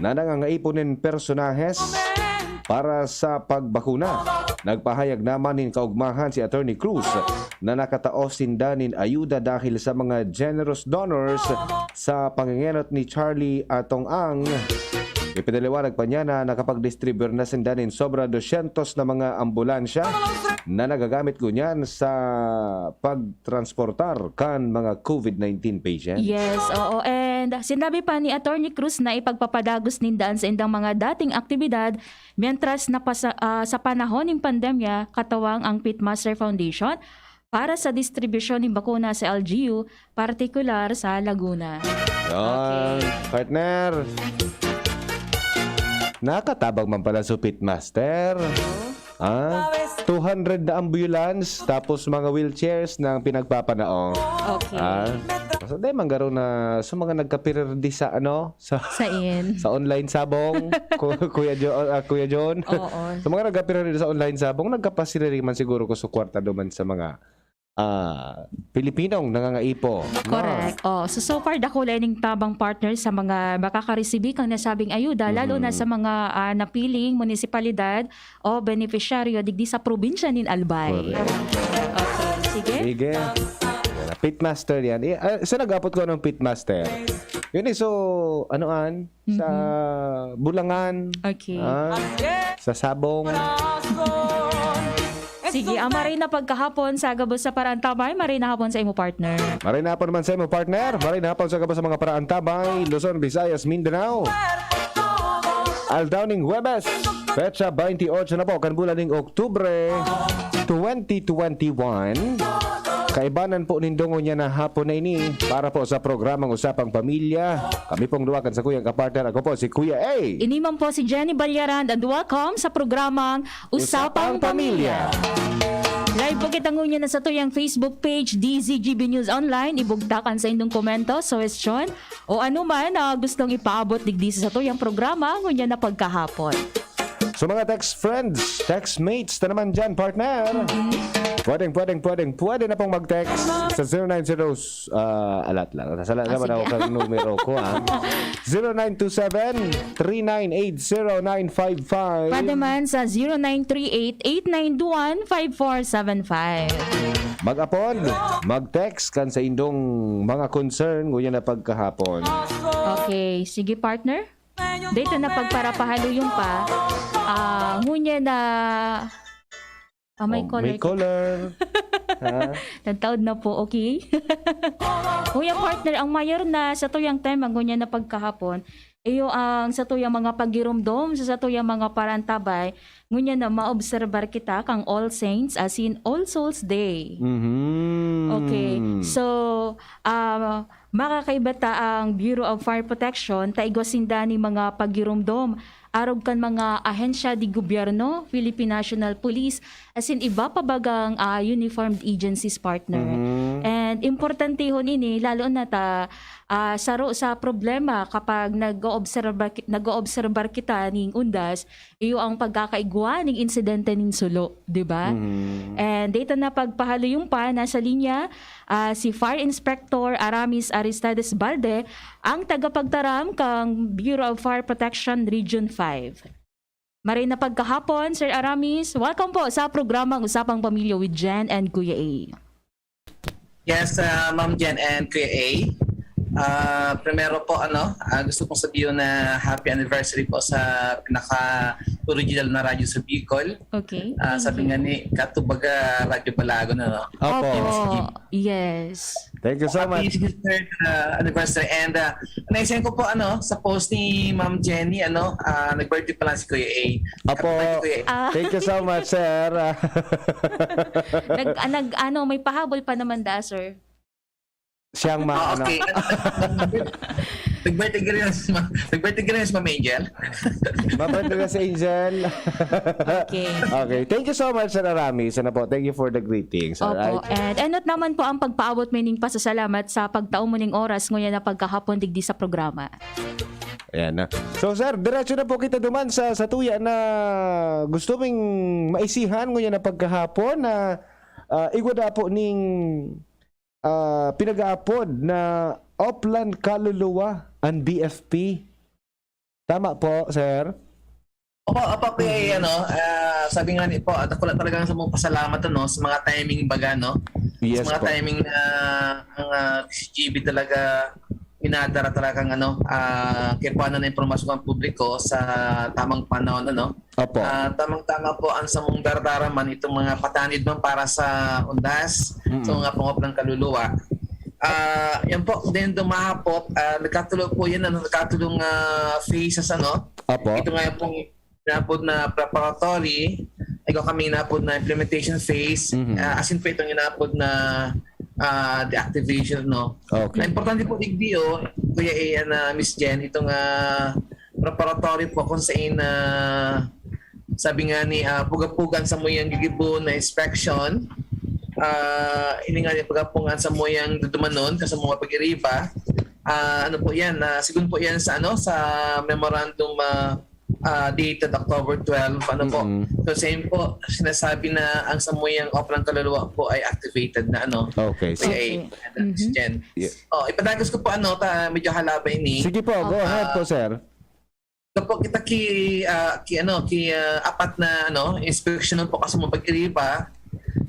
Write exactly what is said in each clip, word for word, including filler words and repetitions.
na nangangaipo nin personahes para sa pagbakuna. Nagpahayag naman nin kaugmahan si Attorney Cruz na nakataos sinda nin ayuda dahil sa mga generous donors sa pangengenot ni Charlie Atong Ang. Ipinaliwanag pa niya na nakapag-distribute na sinda nin sobra dosyentos na mga ambulansya na nagagamit ngunyan sa pagtransportar kan mga covid nineteen patients. Yes, oo. And sinabi pa ni Attorney Cruz na ipagpapadagos ninda an saindang mga dating aktibidad mientras na pasa- ah, sa panahon nin pandemya, katawang ang Pitmaster Foundation para sa distribusyon nin bakuna sa L G U, partikular sa Laguna. Yan, partner. Nakatabang man pala sa Pitmaster. Ah, two hundred na ambulance, tapos mga wheelchairs na ang pinagpapanao. Okay. Ah, so, dahil manggaro na sa mga nagkapirerdi sa ano, sa, Sain? sa online sabong, Ku- Kuya, jo, ah, Kuya John. Oo. Sa mga nagkapirerdi sa online sabong, nagkapasiriri man siguro ko sa kwarta duman sa mga ah, Pilipinong nangangaipo. Correct. Oh, so, so far, dakula ning tabang, partner, sa mga makakaresibi kang nasabing ayuda, lalo na sa mga ah, napiling munisipalidad o benepisyaryo digdi sa probinsya nin Albay. Correct. Okay, sige. Sige. Yan, pitmaster yan. Eh, ah, sa nag-apot ko ng pitmaster. Yun eh, so, ano an? Sa bulangan. Okay. Ah, sa sabong. Sige, ang maray na pagkahapon sa gabos sa Paraantabay, maray na hapon sa imo, partner. Maray na hapon man sa imo, partner. Maray na hapon sa gabos sa mga Paraantabay, Luzon, Visayas, Mindanao. Aldaw ning Huwebes, petsa twenty-eight na po, kan bulan ning Oktubre, twenty twenty-one. Kaibanan po nindo ngunyan na hapon na ini para po sa programang Usapang Pamilya. Kami pong duwa kan sakuyang kapartner. Ako po si Kuya A. Ini man po si Jenny Balyaran and welcome sa programang Usapang Pamilya. Live po kita ngunyan na sa tuyang Facebook page, D Z G B News Online. Ibugtak an saindong komento, suhestyon, o ano man na gustong ipaabot digdi sa tuyang programa ngunyan na pagkahapon. So, mga text friends, text mates na naman dyan, partner. Pwedeng, pwedeng, pwedeng, pwede na pong mag-text sa zero nine zero, ah, alat lang. Nasala Ah, naman ako sige. kang numero ko, ah. Zero nine two seven, three nine eight zero nine five five. Pwede man sa zero nine three eight, eight nine two one, five four seven five. Mag-apod, mag-text kan sa indong mga concern, ngunyan na pagkahapon. Okay, sige, partner. Dito na pagparapahaluyong pa. Ah, ngunyan na... Ah, may Oh, caller. may caller. Ha? Nagtaod na po, okay? Kuya partner, ang mayor na sa tuyang tema, ngunyan na pagkahapon, iyo ang sa tuyang mga pagirumdom, sa, sa tuyang mga parantabay, ngunyan na maobserbar kita kang All Saints, as in All Souls Day. Mhm. Okay. So, ah, makakaiba ta ang Bureau of Fire Protection, ta igwa sinda ni mga pagirumdom arog kan mga ahensya di gobyerno, Philippine National Police, as in iba pa bagang ah, uniformed agencies, partner. Mhm. And importantehon ini, lalo na ta ah, saro sa problema kapag nag-oobserba, nag-oobserbar kita ning undas, iyo ang pagkakaigwa ning insidente nin sulo, di ba? Mhm. And dito na pagpahaluyong pa, nasa linya ah, si Fire Inspector Aramis Aristides Balde, ang tagapagtaram kang Bureau of Fire Protection Region five. Maray na pagkahapon, Sir Aramis. Welcome po sa programang Usapang Pamilya with Jen and Kuya A. Yes, ah, Ma'am Jen and Kuya A. Ah, primero po, ano, ah, gusto kong sabihin na happy anniversary po sa pinaka-original na radyo sa Bicol. Okay. Ah, Thank sabi you. nga ni Katubaga Radyo Balagon, ano? Opo. Opo. Yes. Thank you so Happy much. sister, ah, anniversary. And ah, naisip ko po, ano, sa post ni Ma'am Jenny, ano, ah, nag-birthday pa lang si Kuya A. Opo. Happy birthday, Kuya A. Ah. Thank you so much, sir. Nag, ah, nag, ano, may pahabol pa naman da, sir. Siyang Ah, ma-, ano. Okay. Nag-birthday ka rin, ma- nag-birthday ka rin, Ma'am Angel. Mabait na si Angel. Okay. Okay. Thank you so much, Sir Aramis. Ano po? Thank you for the greetings. Opo. Alright? And enot naman po ang pagpaabot mo ning pasasalamat sa pagtao mo ning oras ngunyan na pagkahapon digdi sa programa. Ayan na. So, sir, diretso na po kita duman sa, sa tuya na gusto ming maisihan ngunyan na pagkahapon na ah, igwa da po ning ah, pinag-aapod na Oplan Kaluluwa, an B F P. Tama po, sir? Opo, opo, Kuya, eh, ano, ah, sabi nga ni po, at ako lang talagang sa mga pasalamat, ano, sa mga timing baga, no? Yes Sa mga po. Timing na ang ah, D C G B talaga minadara talagang ano, ah, kipuanan na impormasyon ng publiko sa tamang panahon, ano? Opo. Ah, tamang-tama po ang samong dardara man itong mga patanid man para sa undas, Mm. sa mga pangop ng kaluluwa. Ah, yan po, then dumahapot, ah, nagkatulo po yan, ano, nagkatulong ah, phases, ano? Opo. Ito nga pong inapod na preparatory, ikaw kami inapod na implementation phase, Mhm. ah, asin po itong inapod na ah, deactivation, no? Okay. Ang importante po digdi, oh, Kuya Ian, na Miss Jen, itong ah, preparatory po kung saan na sabi nga ni ah, puga-pugan sa muyang gigibo na inspection. Ah, ini nga ni pagapungan sa muyang dudumanon, ka sa mga pag-iriba. Ah, ano po yan? Ah, sigun po yan sa ano sa memorandum ah, ah, dated October twelve, ano po. Mm-mm. So same po, sinasabi na ang samuyang oplang kaluluwa po ay activated na ano. Okay. So, Ay, ay, Mhm. Miss Jen. Yeah. Oh, ipadagos ko po ano, ta medyo halaba ini. Sige po, go ahead po, sir. Ito po kita ki, ah, ki ano, ki ah, apat na ano, inspection po kasi mga pag-iriba.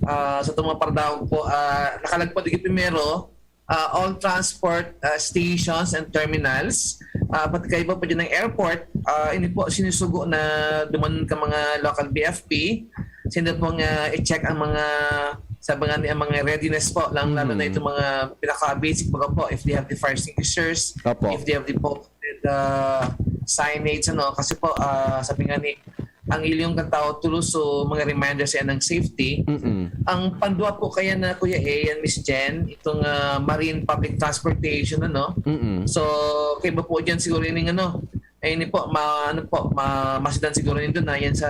Ah, sa itong mga pardawag po, ah, nakalagpad yung primero, ah, all transport ah, stations and terminals. Ah, pati kaiba po dyan ng airport, ah, ini po sinusugo na dumanon ka mga local B F P. Sino pong ah, i-check ang mga sabi nga ni ang mga readiness po, lang lalo na Mhm. itong mga pinaka-basic po, po, if they have the fire extinguishers, Opo. if they have the posted uh, signage, ano, kasi po, ah, sabi nga ni, ang ilyong kan tao tulos, so mga reminders yan ng safety. Mm-mm. Ang pandua po kaya na, Kuya Ian, Miss Jen, itong ah, marine public transportation, ano. Mm-mm. So, kaiba po dyan siguro yung ano, ayun po, ma, ano po, ma, masidan siguro nito na yan sa,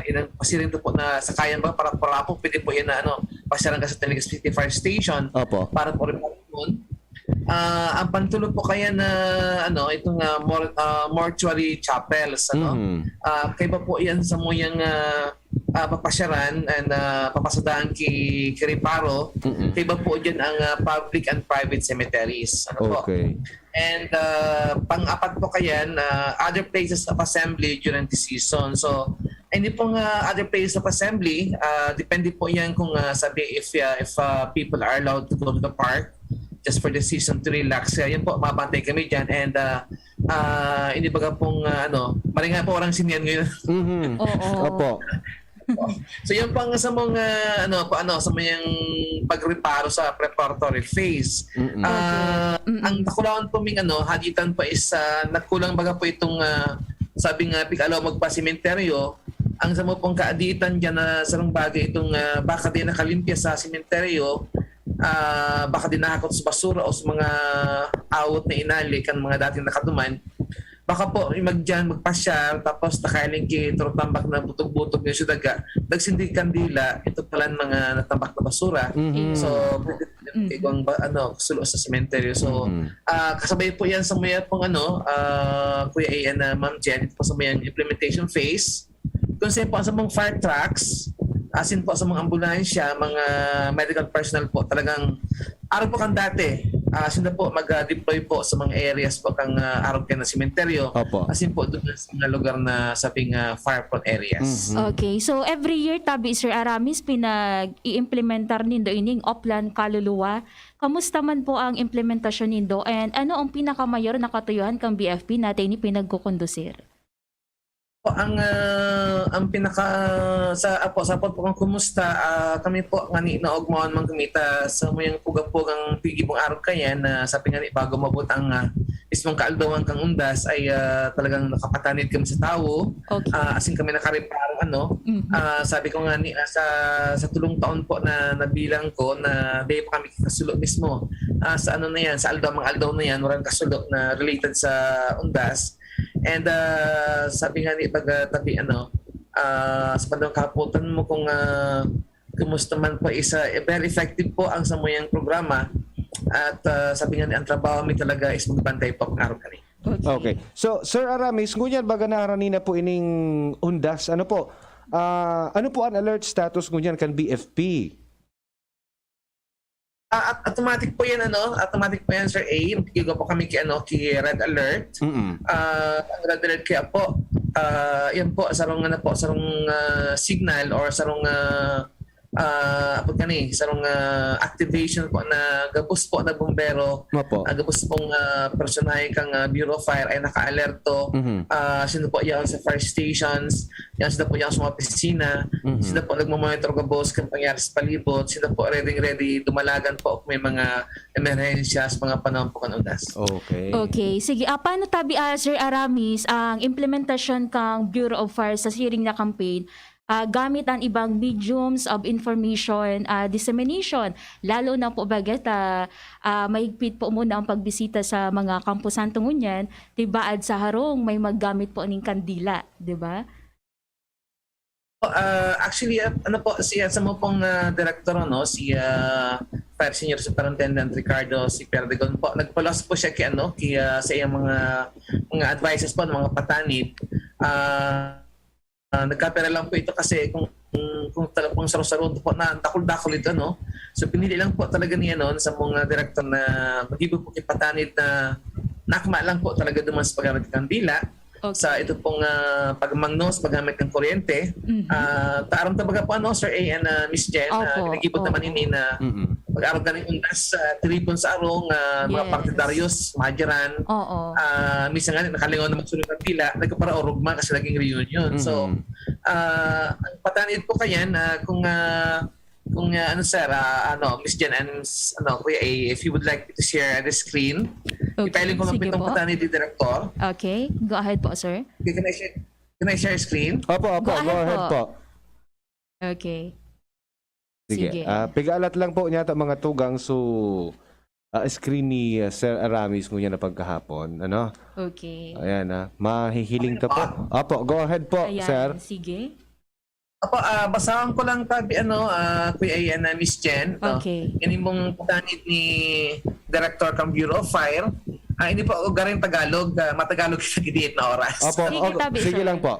yan ang pasiring to po na sakayan ba para para po pwede po yan na ano, pasyaran ka sa Telegazpi Fire Station Opo. para po rin po yun. Ah, ang pantulo po kaya na ano, itong ah, mor, ah, mortuary chapels, ano? Mhm. Ah, kaiba po yan sa muyang ah, ah, papasyaran and ah, papasadahan ki, ki Reparo. Mm-mm. Kaiba po dyan ang ah, public and private cemeteries. Ano po? Okay. And uh, pang-apat po kayan, uh, other places of assembly during the season. So, hindi pong uh, other places of assembly, uh, depende po yan kung uh, sabi if uh, if uh, people are allowed to go to the park just for the season to relax. Kaya yun po, mabantay kami dyan. And uh, uh, hindi baga pong uh, ano, maring nga po orang sinian ngayon. Mhm. Oo. Opo. So yung pang sa mga ano pa ano sa mayang pagreparo sa preparatory phase. Mm-mm. Ah, Okay. Mm-mm. Ang nakulawan po ming ano, hagitan pa is ah, nagkulang baga po itong ah, sabi nga pigalaw magpa-sementeryo. Ang sa mo pong kaaditan diyan na sarong bagay itong ah, baka din nakalimpya sa sementeryo, ah, baka din nahakot sa basura o sa mga awot na inali kan mga dating nakaduman. Baka po yung magdiyan magpasyar tapos nakailing ki turutambak na butog-butog ng syudaga, nagsindig kandila, ito pala ang mga natambak na basura. Mhm. So pwede Mhm. igwang ba, ano, sulo sa sementeryo. So Mhm. ah, kasabay po yan sa maya pong ano, ah, Kuya Ian na Ma'am Jen, ito po sa mayang implementation phase. Kung saan po sa mga fire trucks, asin po sa mga ambulansya, mga medical personnel po, talagang araw po kan dati, ah, sila po mag-deploy po sa mga areas po kang ah, araw kayo na sementeryo, Opo. asin po doon sa mga lugar na sabing ah, fire prone areas. Mhm. Okay. So, every year, tabi, Sir Aramis, pinag-i-implementar nindo ining Oplan Kaluluwa. Kamusta man po ang implementasyon nindo? And ano ang pinakamayor na katuyohan kang B F P na ini pinagkukondusir? Po, ang ah, ang pinaka sa apo sa apo po kung kumusta ah, kami po ngani naogmaon man kami ta sa muyang puga-pugang pigibong araw kayan na sabi ngani bago mabot ang ah, mismong kaaldawan kang undas ay ah, talagang nakapatanid kami sa tawo. Okay. Ah, asin kami nakareparo ano. Mhm. Ah, sabi ko ngani ah, sa sa tulong taon po na nabilang ko na dahil pa kami kasulo mismo. Ah, sa ano na yan, sa aldaw, mga aldaw na yan, walang kasulo na related sa undas. And ah, sabi nga ni pag ah, tabi ano, ah, sa panahon kahapotan mo kung ah, kumusta man po isa, eh, very effective po ang samuyang programa at ah, sabi nga ni ang trabaho mi talaga is magbantay po ang araw kani. Okay. So, Sir Aramis, ngunyan baga na harani na po ining undas. Ano po? Ah, ano po ang alert status ngunyan kan B F P? Ah, at automatic po yan, ano, automatic po yan, Sir A. Magkikigo po kami kay, ano, kay Red Alert. Mm-mm. Ah, ang Red Alert kaya po, ah, yan po, sarong, ano po, sarong ah, signal or sarong ah, ah, apa gani, sarong ah, activation po na gabos po na bombero, Opo. ah, gabos pong ah, personahe kang ah, Bureau of Fire ay naka-alerto. Mhm. Ah, sino po yan sa fire stations, yan sila po yan sa mga opisina, Mhm. sila po nagmamonitor gabos kung pangyari sa palibot, sila po ready-ready dumalagan po kung may mga emerhensya sa mga panahon po kan undas. Okay. Okay. Sige. Ah, paano tabi, ah, Sir Aramis, ang implementasyon kang Bureau of Fire sa siring na campaign, ah, gamit ang ibang mediums of information ah, dissemination? Lalo na po bagat ah, ah, mahigpit po muna ang pagbisita sa mga kampusan ngunyan, tibaad sa harong may maggamit po ning kandila, di ba? Ah, actually, ah, ano po, si ah, sa mo pong ah, direktor, ano, si ah, Fire Senior Superintendent Ricardo C. Perdigon po, nagpalas po siya kay, ano, kay, ah, sa iyang mga mga advices po, mga patanid. Ah, ah, nagkapera lang po ito kasi kung kung, kung talagang sarong-sarong po na dakul-dakul ito, no? So, pinili lang po talaga niya noon sa mga direktor na mag-ibo po kay patanid na nakma lang po talaga duman sa paggamit ng kandila. Okay. Sa ito pong ah, pagmangnos, paggamit ng kuryente. Mhm. Ah, taaram ta baga po, ano, Sir A and ah, Miss Jen, ah, Opo, ginagibot opo. naman ini na Mm-mm. pag-arog na ng undas, ah, tiripon sa arong, ah, mga Yes. partidaryos, madyaran, Oo. ah, minsan nga nakalingaw na magsunod ng pila, nagkaparaorog man kasi naging reunion. So, Mm-mm. ah, ang patanid po kayan, ah, kung ah, kung ah, ano sir, ah, ano, Miss Jen and ano, Kuya A, if you would like to share the screen, Okay, ipailing ko lang po sige itong po. Patanid ni Director. Okay, go ahead po, sir. Okay, can I share, can I share screen? Opo, opo. Go Go ahead ahead po. po. Okay. Sige. Sige. Ah, pigalat lang po niya mga tugang so ah, screen ni ah, Sir Aramis ngunyan na pagkahapon. Ano? Okay. Ayan ah. Mahihiling ta po. Opo, go ahead po, Ayan, sir. Sige. Apo, ah, basahan ko lang tabi, ano, ah, Kuya Ian na Miss Jen. No? Okay. Ini mong patanid ni Director kang Bureau of Fire. Ah, ini po, garing Tagalog, ah, matagalog kita gidiit na oras. Opo, Sige, opo, tabi, sige sir. lang po.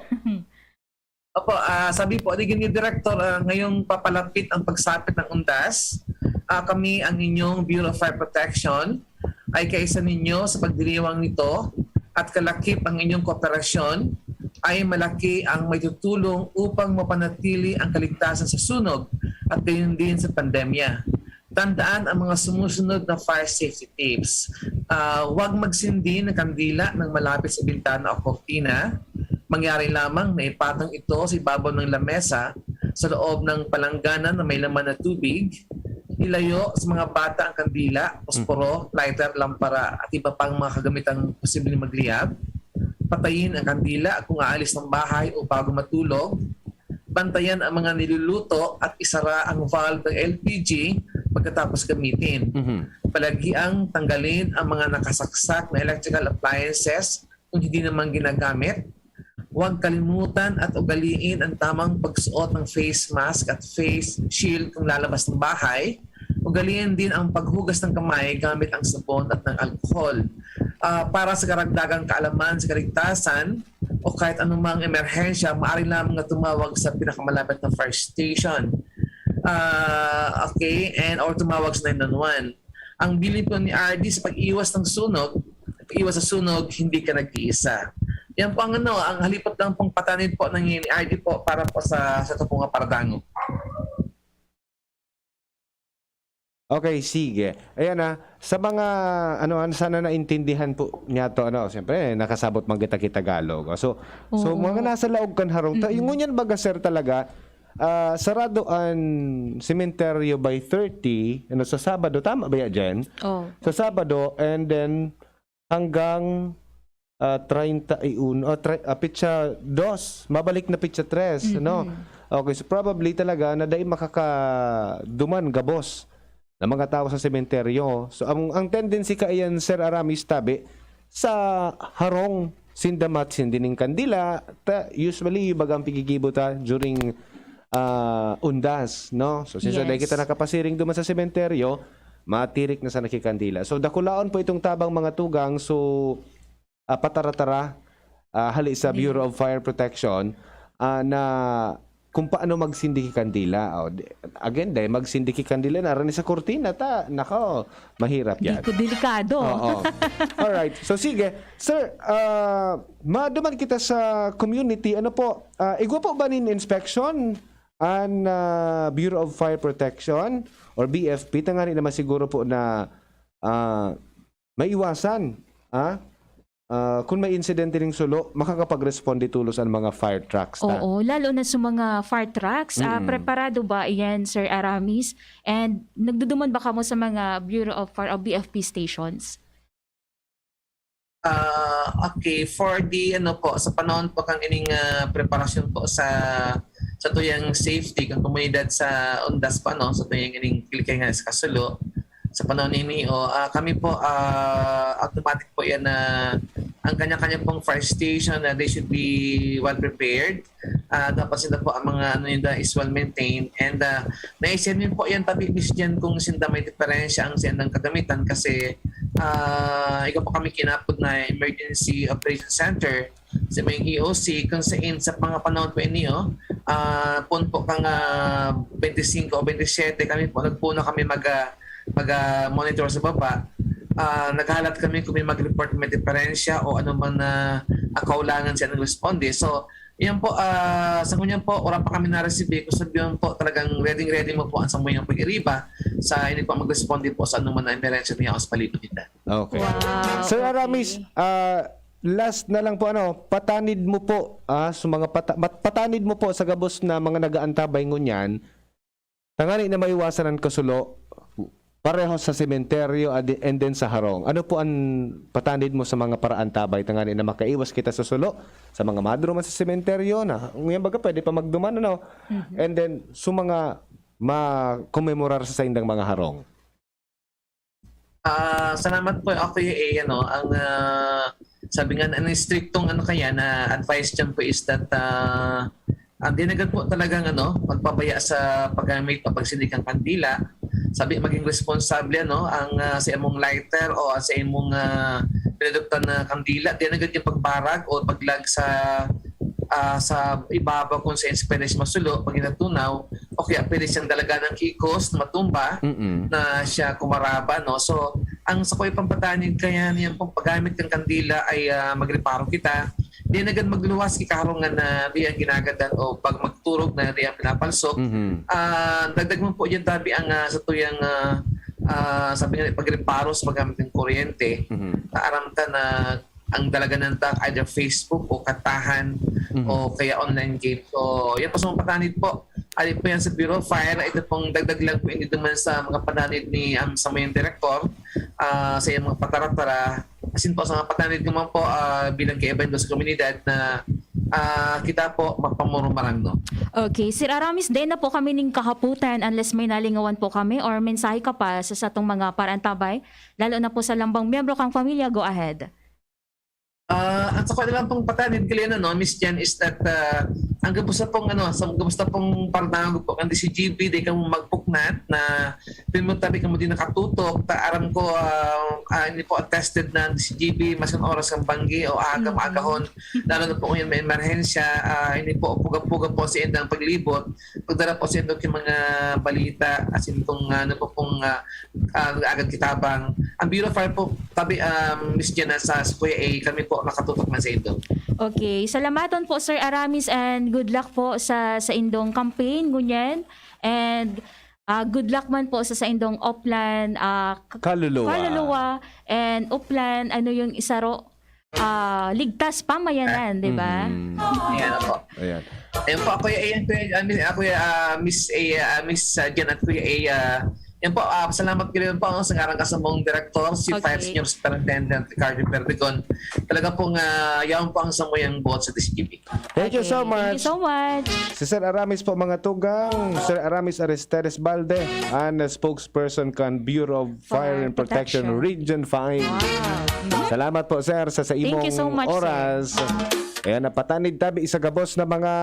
Opo, ah, sabi po ni Director, ah, ngayong papalapit ang pagsapit ng undas, ah, kami ang inyong Bureau of Fire Protection ay kaisa ninyo sa pagdiriwang nito at kalakip ang inyong kooperasyon ay malaki ang maitutulong upang mapanatili ang kaligtasan sa sunog at gayon din sa pandemya. Tandaan ang mga sumusunod na fire safety tips. Ah, huwag magsindi ng kandila ng malapit sa bintana o kortina. Mangyari lamang na ipatong ito sa ibabaw ng lamesa sa loob ng palangganan na may laman na tubig. Ilayo sa mga bata ang kandila, posporo, lighter, lampara at iba pang mga kagamitang posibleng magliyab. Patayin ang kandila kung aalis ng bahay o bago matulog. Bantayan ang mga niluluto at isara ang valve ng L P G pagkatapos gamitin. Mhm. Palagiang tanggalin ang mga nakasaksak na electrical appliances kung hindi naman ginagamit. Huwag kalimutan at ugaliin ang tamang pagsuot ng face mask at face shield kung lalabas ng bahay. Ugaliin din ang paghugas ng kamay gamit ang sabon at ng alcohol. Ah, para sa karagdagang kaalaman sa kaligtasan o kahit anumang emerhensya, maaari lamang na tumawag sa pinakamalapit na fire station. Ah, okay, and or tumawag sa nine one one. Ang bilin po ni R D sa pag-iwas ng sunog, pag-iwas sa sunog, hindi ka nag-iisa. Yan po ang ano, ang halipot lang pong patanid po ng R D po para po sa sa ito pong Paradango. Okay, sige. Ayan ah, sa mga ano, ano sana naintindihan po niya to, ano, siyempre nakasabot man kita ki Tagalog. So, so Oo. mga nasa laog kan harong. Ta, yung ngunyan baga sir talaga, ah, sarado an sementeryo by thirty, ano, sa Sabado, tama ba yan, Jen? Oh. Sa Sabado, and then hanggang ah, treinta y uno, ah, tre, ah, petsa dos, mabalik na petsa tres, no? Okay, so probably talaga na dai makakaduman gabos na mga tawo sa sementeryo. So ang ang tendency kaiyan, Sir Aramis, tabi sa harong sinda matsindi ning kandila, ta, usually baga ang pigigibo ta during ah, undas, no? So since Yes. dai kita nakapasiring duman sa sementeryo, matirik na sa nakikandila. So dakulaon po itong tabang mga tugang, so ah, patara-tara ah, hali sa Bureau of Fire Protection ah, na kung paano magsindi ki kandila. Oh, di-, again, dahil magsindi ki kandila, narani sa kurtina, ta, nako, mahirap yan. Di ko delikado. Oo. Alright. So, sige. Sir, ah, maduman kita sa community. Ano po, ah, igwa po ba nin inspection an, ah, Bureau of Fire Protection or B F P? Tangani naman siguro po na, ah, maiwasan, ah, ah, kung may insidente ning sulo, makakapag-responde tolos an mga fire trucks ta. Oo, lalo na sa mga fire trucks, ah, Mm. preparado ba iyan, Sir Aramis? And nagduduman ba kamo sa mga Bureau of Fire o B F P stations? Ah, okay. For the, ano po, sa panahon po kang ining, ah, preparasyon po sa, sa tuyang safety, kang komunidad sa undas po, ano, sa tuyang ining kilikay nga sa kasulo, sa panahon nini, o, ah, kami po, ah, automatic po yan na ang kanya-kanya pong fire station na they should be well prepared. Ah, dapat sila po ang mga ano nila is well maintained. And, ah, naisip niyo po yan, tabi, Miss Jen, kung sinda may diferensya ang sendang kagamitan kasi, ah, ikaw po kami kinapod na Emergency Operation Center sa may E O C, kung sa in, sa mga panahon po niyo, ah, pun po kang, ah, twenty-five o twenty-seven, kami po, nagpuno kami mag, ah, mag, ah, monitor sa baba. Ah, naghalat kami kung may mag-report, may diferensya o ano man na, ah, kaulangan siya nag-responde. So, yan po, ah, sa ngunyan po, wala pa kami na-receive. Kung sabihin po, talagang ready-ready mo po ang samuyang pag-iriba sa hindi po mag-responde po sa anuman na emerensya niya o sa palibot nila. Okay. Wow, Sir okay. Aramis, ah, last na lang po, ano, patanid mo po, ah, sa mga pata-, mat-, patanid mo po sa gabos na mga nag-aantabay ngunyan, tangani na maiwasan ang kasulo, pareho sa sementeryo, adi-, and then sa harong. Ano po ang patanid mo sa mga paraantabay tangani na makaiwas kita sa sulo, sa mga madruman sa sementeryo na, ngayon baga pwede pa magduman, ano? Mhm. And then, sa mga makomemorar sa saindang mga harong? Ah, salamat po, ah, Kuya A, ano, ang, ah, sabi nga, ang striktong, ano, kaya na advice diyan po is that, ah, ang di na gad po talagang, ano, magpabaya sa paggamit o pagsindi kan kandila. Sabi, maging responsable, ano, ang, ah, sa imong lighter o sa imong, ah, pinaduktan na kandila. Di na gad yung pagbarag o paglag sa, ah, sa ibabaw kung sa inspires masulo, pag inatunaw, o kaya pwede siyang dalagan ng kikos, matumba, Mm-mm. na siya kumaraba, no? So, ang sakoy pang patanid kaya niyan pong paggamit ng kandila ay, ah, magreparo kita. Di na gad magluwas ki karong nga na di ang ginagadan o pag magturog na di ang pinapalsok. Mhm. Ah, dagdag mo po diyan, tabi, ang, ah, sa tuyang, ah, ah, sabi nga, pagreparo sa paggamit ng kuryente. Mhm. Aram ta na ang dalaganan ta either Facebook o katahan Mhm. o kaya online game. So, yan po sa mga patanid po. Ali po yan sa Bureau of Fire. Ito pong dagdag lang po, hindi naman sa mga patanid ni, um, sa mayong direktor, ah, sa iyang mga patara-tara. Asin po sa mga patanid naman po, ah, bilang kaiba sa komunidad na, ah, kita po mapamurumarang, no? Okay. Sir Aramis, dai na po kami ning kahapotan unless may nalingawan po kami or mensahe ka pa sa satong mga paraantabay, lalo na po sa lambang miyembro kang pamilya. Go ahead. Ah, ang sakoy na lang pong patanid, Glenn, ano, Miss Jen, is that, ah, ang gabos na pong, ano, sa gabos na pong parnago po, ang D C G B, di kamo magpuknat na pinmutabi kamo di nakatutok. Ta, aram ko, ah, ah, hindi po attested na ang D C G B, mas kan oras kang banggi o aga, Mm. maagahon, lalo na po ngayon may emerhensya, ah, hindi po puga-puga po sa indang paglibot. Pagdara po sa indang mga balita, as in kung ano po pong, ah, ah, agad kitabang. Ang Bureau of Fire po, tabi, um, Miss Jenna, sa, sa Kuya A, kami po nakatutok na sa indo. Okay. Salamaton po, Sir Aramis, and good luck po sa, sa indong campaign, ngunyan. And, ah, good luck man po sa, sa indong Oplan, ah, k-, Kaluluwa. Kaluluwa and Oplan, ano yung isa ro? Ah, Ligtas Pamayanan, di ba? Mm. Ayan po. Ayan. Ayan po, Kuya A, Kuya, ah, Miss, ah, Kuya, ah, Miss, ah, Miss, ah, Jen at Kuya A, ah, yan po, ah, salamat kayo po sa ngarang kasamong direktor, si Okay. Fire Senior Superintendent Ricardo Perdigon. Talaga pong, ah, yaon po ang samuyang buot sa D C G B. Thank you so Okay, thank you much. so much. Si Sir Aramis po, mga tugang. Sir Aramis Aristedes Balde, an spokesperson kan Bureau of Fire Fire and Protection, Protection. Region five. Wow. Mhm. Salamat po, sir, sa, sa Thank you imong so much, sir. oras. Ayan, napatanid tabi sa gabos na mga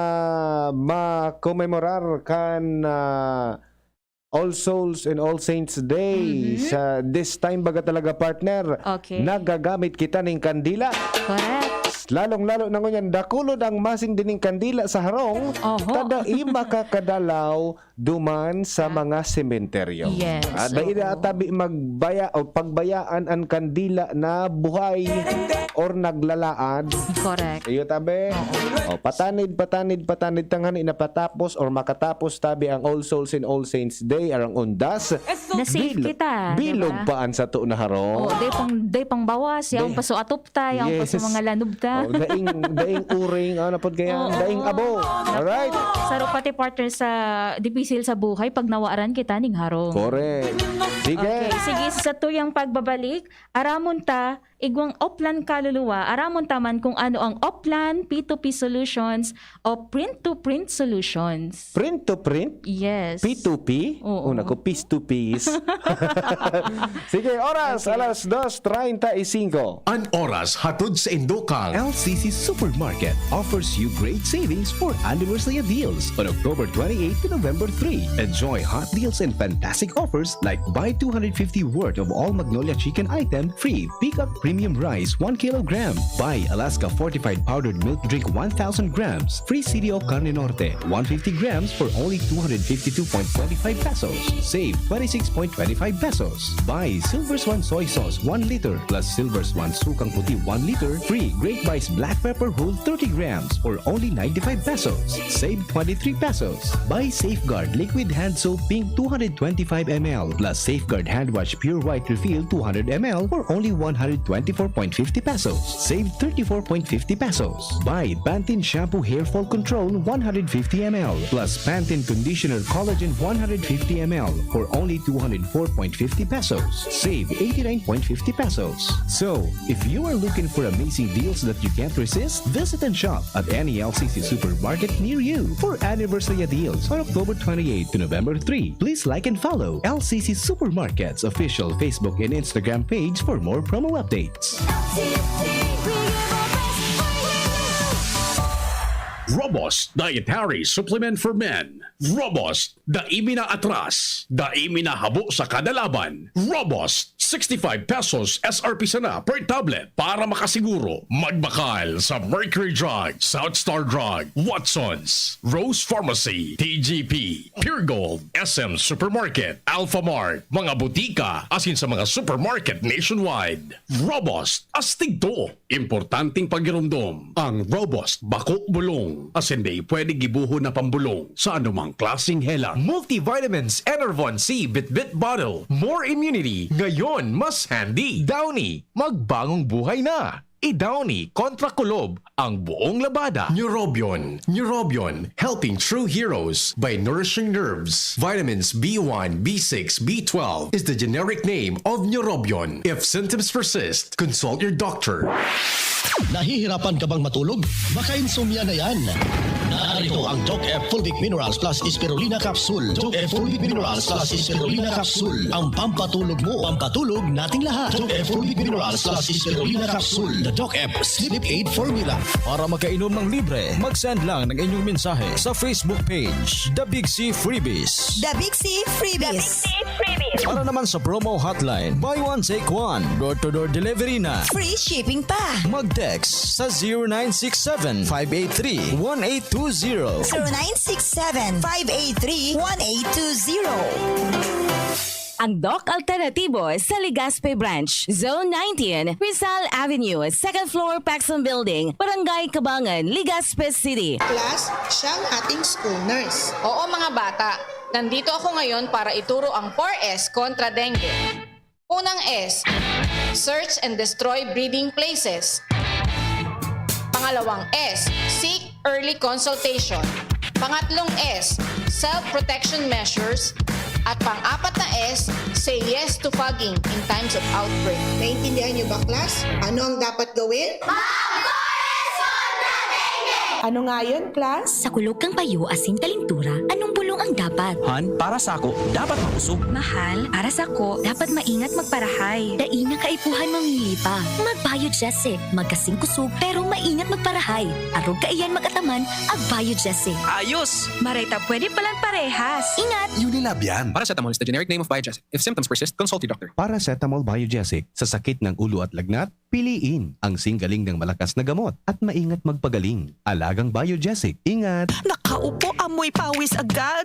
makomemorar kan, ah, All Souls and All Saints Day. Mhm. Sa this time, baga talaga, partner, Okay. nagagamit kita ning kandila. Correct. Lalong-lalo na ngunyan, dakulod ang masing dining kandila sa harong, Oho. ta dai makakadalaw duman sa mga sementeryo. Yes, Ah, dai oo. na tabi magbaya o pagbayaan an kandila na buhay or naglalaad. Correct. Iyo tabi. O, patanid, patanid, patanid tanghani napatapos or makatapos tabi ang All Souls and All Saints Day arang undas. Na-save Bil- kita, Bilog diba? pa an sato na harong. Oh, day pang day pang bawas, yaong Day- paso atop ta, yaong Yes. paso mga lanob ta. Oh, daing, daing uring, ano pod kaya? Oo. Daing abo. Alright? Saro pati partner sa dipisil sa buhay pag nawaran kita ning harong. Correct. Sige. Okay, sige, sa tuyang pagbabalik, aramon ta, igwang Oplan kaluluwa, aramon ta man kung ano ang Oplan P two P Solutions o Print to Print Solutions. Print to print? Yes. P two P? Oo. Una ko, piece to piece. Sige, oras, alas dos treinta y cinco. An oras hatod sa indo kang L C C Supermarket offers you great savings for anniversary deals on October twenty-eight to November three. Enjoy hot deals and fantastic offers like buy two hundred fifty worth of all Magnolia chicken item, free pickup premium rice one kilogram. Buy Alaska fortified powdered milk drink one thousand grams, free C D O Carne Norte one fifty grams for only two hundred fifty-two point twenty-five pesos. Save twenty-six point twenty-five pesos. Buy Silver Swan soy sauce one liter plus Silver Swan sukang puti one liter, free Great Bites black pepper whole thirty grams for only ninety-five pesos. Save twenty-three pesos. Buy Safeguard liquid hand soap pink two hundred twenty-five M L plus Safeguard hand wash pure white refill two hundred M L for only one hundred twenty-four point fifty pesos. Save thirty-four point fifty pesos. Buy Pantene shampoo hair fall control one hundred fifty M L plus Pantene conditioner collagen one hundred fifty M L for only two hundred four point fifty pesos. Save eighty-nine point fifty pesos. So, if you are looking for amazing deals that you can't resist, visit and shop at any L C C supermarket near you. For anniversary deals on October twenty-eight to November three, please like and follow L C C Supermarket's official Facebook and Instagram page for more promo updates. Robust Dietary Supplement for Men. Robust, dai mi na atras, dai mi na habo sa kada laban. Robust, sixty-five pesos S R P sana per tablet para makasiguro. Magbakal sa Mercury Drug, South Star Drug, Watson's, Rose Pharmacy, T G P, Pure Gold, S M Supermarket, Alphamart, mga butika, asin sa mga supermarket nationwide. Robust, astig to. Importanteng pagiromdom, ang Robust bako bulong, asin dai pwede gibohon na pambolong sa anumang klaseng helang. Multivitamins, Enervon C, Bitbit Bottle, more immunity, ngayon mas handy. Downy, magbangong buhay na. I-Downy kontra kulob ang buong labada. Neurobion, Neurobion, helping true heroes by nourishing nerves. Vitamins B one, B six, B twelve is the generic name of Neurobion. If symptoms persist, consult your doctor. Nahihirapan ka bang matulog? Baka insomnia na yan. Narito ang Doc F Fulvic Minerals Plus Spirulina Capsule. Doc F Fulvic Minerals Plus Spirulina Capsule. Ang pampatulog mo. Pampatulog nating lahat. Doc F Fulvic Minerals Plus Spirulina Capsule. The Doc F Sleep Aid Formula. Para makainom ng libre, mag-send lang ng inyong mensahe sa Facebook page, The Big C Freebies. The Big C Freebies. Para naman sa promo hotline, buy one, take one. Door-to-door delivery na. Free shipping pa. Mag-text sa zero nine six seven, five eight three, one eight two zero. zero nine six seven, five eight three, one eight two zero. Ang Doc Alternatibo sa Legazpi Branch, Zone nineteen, Rizal Avenue, second floor, Paxson Building, Barangay Cabangan, Legazpi City. Class, siya ang ating school nurse. Oo, mga bata, nandito ako ngayon para ituro ang four S kontra dengue. Unang S, search and destroy breeding places. Pangalawang S, seek early consultation. Pangatlong S, self-protection measures. At pang-apat na S, say yes to fogging in times of outbreak. Naintindihan niyo ba, class? Ano ang dapat gawin? Ano nga yun, class? Sa kulog kang payo asin kalintura, anong bulong ang dapat. Han, para sako, dapat makusog. Mahal, para sako, dapat maingat magparahay. Dai na kaipuhan mamili pa. Mag-Biogesic, magkasing kusog, pero maingat magparahay. Arog kaiyan mag-ataman, ag Biogesic. Ayos! Maray ta pwede palan parehas. Ingat! Unilab yan. Paracetamol is the generic name of Biogesic. If symptoms persist, consult your doctor. Paracetamol Biogesic, sa sakit ng ulo at lagnat, piliin ang singgaling ng malakas na gamot at maingat magpagaling. Alagang Biogesic, ingat! Nakaupo, amoy pawis agad.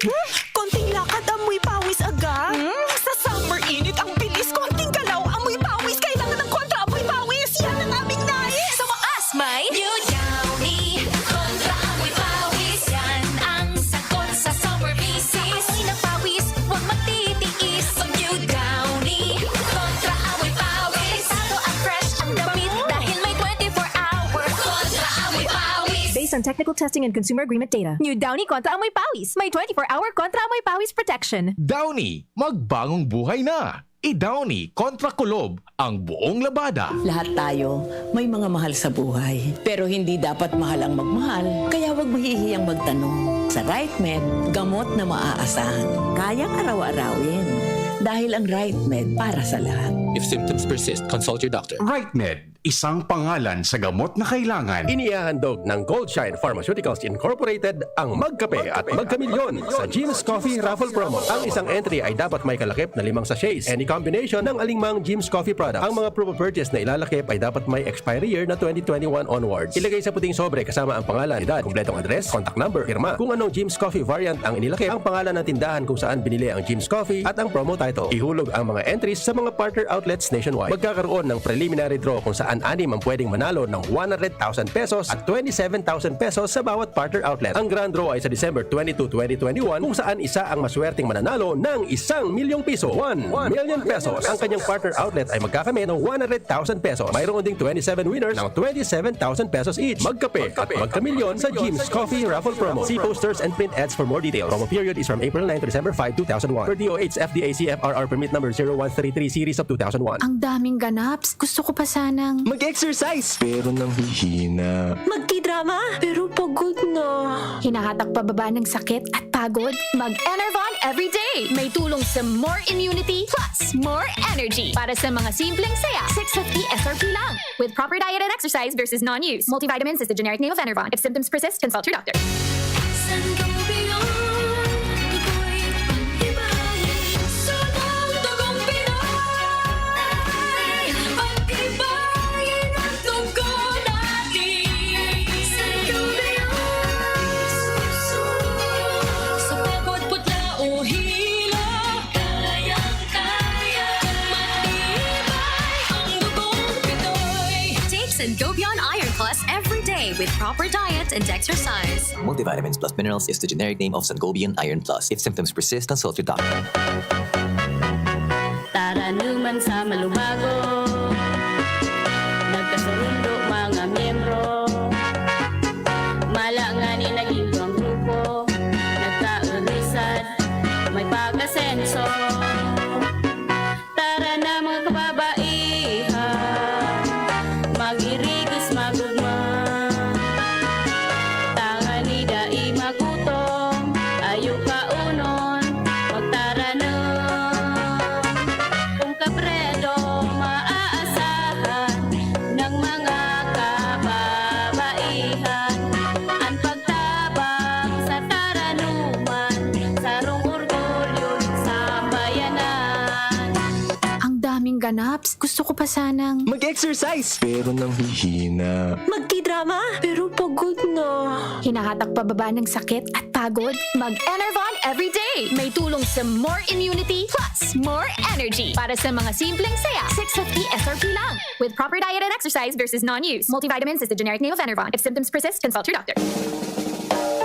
Konting lakad, amoy pawis agad. Hmm? Sa summer init, ang bilis. Konting galaw, amoy pawis. Kailangan ng kontra amoy pawis. Yan ang aming nais. Sa wakas, may New Downy. Kontra amoy pawis. Yan ang sagot sa summer misis. Amoy ng pawis, huwag magtitiis. Mag New Downy. Kontra amoy pawis. Protektado at fresh ang damit dahil may twenty-four hour kontra amoy pawis. Based on technical testing and consumer agreement data, New Downy kontra amoy pawis. May twenty-four hour kontra amoy pawis protection. Downy, magbagong buhay na! I-Downy kontra kulob ang buong labada. Lahat tayo may mga mahal sa buhay, pero hindi dapat mahal ang magmahal, kaya wag mahihiyang magtanong. Sa Right Med, gamot na maaasahan, kayang araw-arawin. Dahil ang Right Med para sa lahat. If symptoms persist, consult your doctor. Right Med, isang pangalan sa gamot na kailangan. Inihahandog ng Goldshine Pharmaceuticals Incorporated ang Magkape at Magkamilyon sa Jim's Coffee Raffle Promo. Ang isang entry ay dapat may kalakip na limang sachets. Any combination ng alingmang Jim's Coffee product. Ang mga proof of purchase na ilalakip ay dapat may expiry year na twenty twenty-one onwards. Ilagay sa puting sobre kasama ang pangalan, edad, kumpletong address, contact number, pirma. Kung anong Jim's Coffee variant ang inilakip, ang pangalan ng tindahan kung saan binili ang Jim's Coffee at ang promo title. Ihulog ang mga entries sa mga partner outlets nationwide. Magkakaroon ng preliminary draw kung saan anim ang pwedeng manalo ng one hundred thousand pesos at twenty-seven thousand pesos sa bawat partner outlet. Ang grand draw ay sa December twenty-two, twenty twenty-one, kung saan isa ang maswerteng mananalo ng isang milyong piso. One million pesos. Ang kanyang partner outlet ay magkakamit ng one hundred thousand pesos. Mayroon ding twenty-seven winners ng twenty-seven thousand pesos each. Magkape at magkamilyon sa Jim's Coffee Raffle Promo. See posters and print ads for more details. Promo period is from April nine to December five, two thousand one. Per D O H F D A C F R R permit number zero one three three series of two thousand one. Ang daming ganaps. Gusto ko pa sanang mag-exercise, pero nanghihina. Magtidrama, pero pagod na. Hinahatak pababa ng sakit at pagod. Mag-Enervon everyday. May tulong sa more immunity plus more energy. Para sa mga simpleng saya, six fifty S R P lang. With proper diet and exercise versus non-use. Multivitamins is the generic name of Enervon. If symptoms persist, consult your doctor. Sangobion, ako'y pag-ibahin sa mundong Pinoy. Pag-ibahin ang dugo natin. Sangobion, sa pagod, putla o hilo. Kayang-kaya, matibay ang dugong Pinoy. Take Sangobion Iron Plus every day with proper diet and exercise. Multivitamins plus minerals is the generic name of Sangobion Iron Plus. If symptoms persist, consult your doctor. Taranuman sa Malubago, nagkasurundo mga miyembro. Mala ngani naging duwang grupo, nagkaulusad, may pag-asenso. Tara na, mga kababaihan, mag-irigos, magugma. Tangani dai magutom, ayo kaunon, magtaranom. Kung Kapredong maaasahan ng mga kababaihan, ang pagtabang sa taranuman, sarong orgulyo ng sambayanan. Ang daming ganaps. Gusto ko pa sanang mag-exercise, pero nanghihina. Magtidrama, pero pagod na. Hinahatak pababa ng sakit at pagod? Mag-Enervon everyday. May tulong sa more immunity plus more energy. Para sa mga simpleng saya, six fifty S R P lang. With proper diet and exercise versus non-use. Multivitamins is the generic name of Enervon. If symptoms persist, consult your doctor.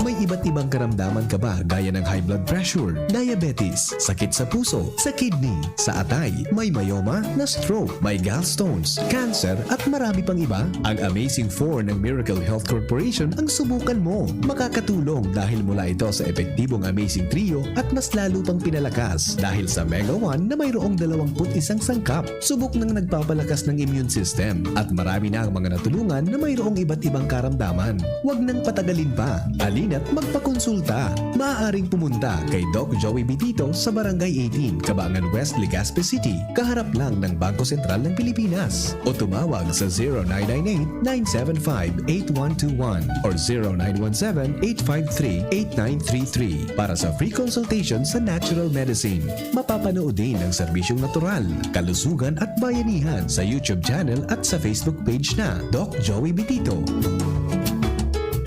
May iba't ibang karamdaman ka ba, gaya ng high blood pressure, diabetes, sakit sa puso, sa kidney, sa atay, may myoma, na-stroke, may gallstones, cancer, at marami pang iba? Ang Amazing Four ng Miracle Health Corporation ang subukan mo. Makakatulong dahil mula ito sa epektibong Amazing Trio at mas lalo pang pinalakas dahil sa Mega One na mayroong dalawampu't isang sangkap. Subok nang nagpapalakas ng immune system at marami na ang mga natulungan na mayroong iba't ibang karamdaman. Huwag nang patagalin pa. Alin at magpakonsulta. Maaaring pumunta kay Doc Joey Bitito sa Barangay eighteen, Cabangan West, Legazpi City, kaharap lang ng Bangko Sentral ng Pilipinas. O tumawag sa zero nine nine eight, nine seven five, eight one two one or zero nine one seven, eight five three, eight nine three three para sa free consultation sa natural medicine. Mapapanood din ang serbisyong natural, kalusugan at bayanihan sa YouTube channel at sa Facebook page na Doc Joey Bitito.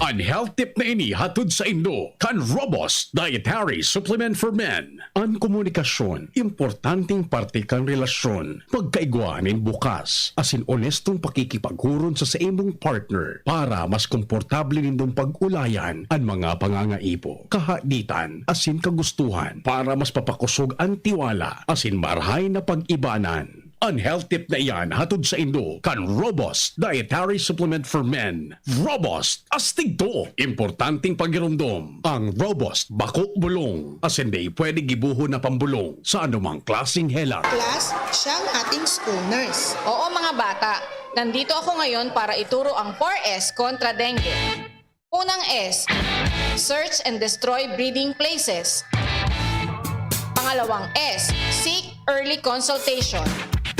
Ang health tip na ini hatod saindo kan Robust Dietary Supplement for Men. An komunikasyon, importanteng parte kan relasyon. Pagkaigwa nin bukas, asin onestong pakikipaghuron sa saimong partner para mas komportable nindong pag-ulayan an mga pangangaipo, kahaditan, asin kagustuhan para mas papakosog an tiwala asin marahay na pag-ibanan. An health tip na iyan hatod saindo kan Robust Dietary Supplement for Men. Robust, astig to! Importanteng pagiromdom, ang Robust bako bulong, asin dai pwede gibohon na pambolong sa anumang klaseng helang. Class, siya ang ating school nurse. Oo, mga bata, nandito ako ngayon para ituro ang four S kontra dengue. Unang S, search and destroy breeding places. Pangalawang S, seek early consultation.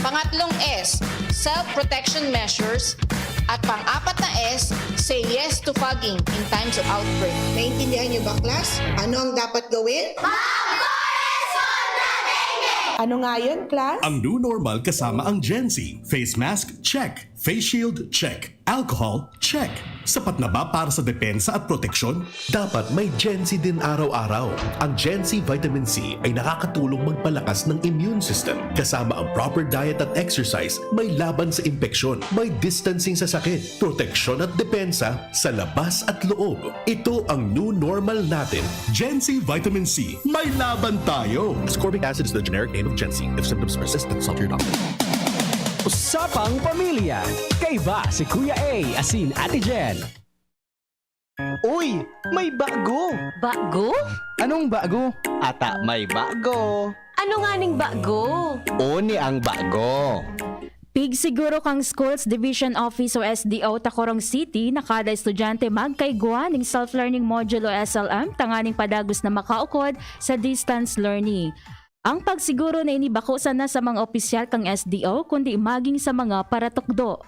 Pangatlong S, self-protection measures. At pang-apat na S, say yes to fogging in times of outbreak. Naintindihan niyo ba, class? Ano ang dapat gawin? Ano nga yun, class? Ang new normal kasama ang Gen Z. Face mask, check. Face shield, check. Alcohol, check. Sapat na ba para sa depensa at proteksyon? Dapat may Gen Z din araw-araw. Ang Gen Z Vitamin C ay nakakatulong magpalakas ng immune system. Kasama ang proper diet at exercise, may laban sa impeksyon, may distancing sa sakit, proteksyon at depensa sa labas at loob. Ito ang new normal natin. Gen Z Vitamin C, may laban tayo! Ascorbic acid is the generic name of Gen Z. If symptoms persist, consult your doctor. Usapang Pamilya. Kaiba si Kuya A asin Ate Jen. Uy! May bago! Bago? Anong bago? Ata may bago! Ano nga ning bago? Oni ang bago! Pigsiguro kang Schools Division Office o S D O Tacurong City na kada estudyante magkaigwa ning self-learning module o S L M tanganing padagos na makaukod sa distance learning. Ang pagsiguro na ini bako sana sa mga opisyal kan S D O kundi maging sa mga paratukdo.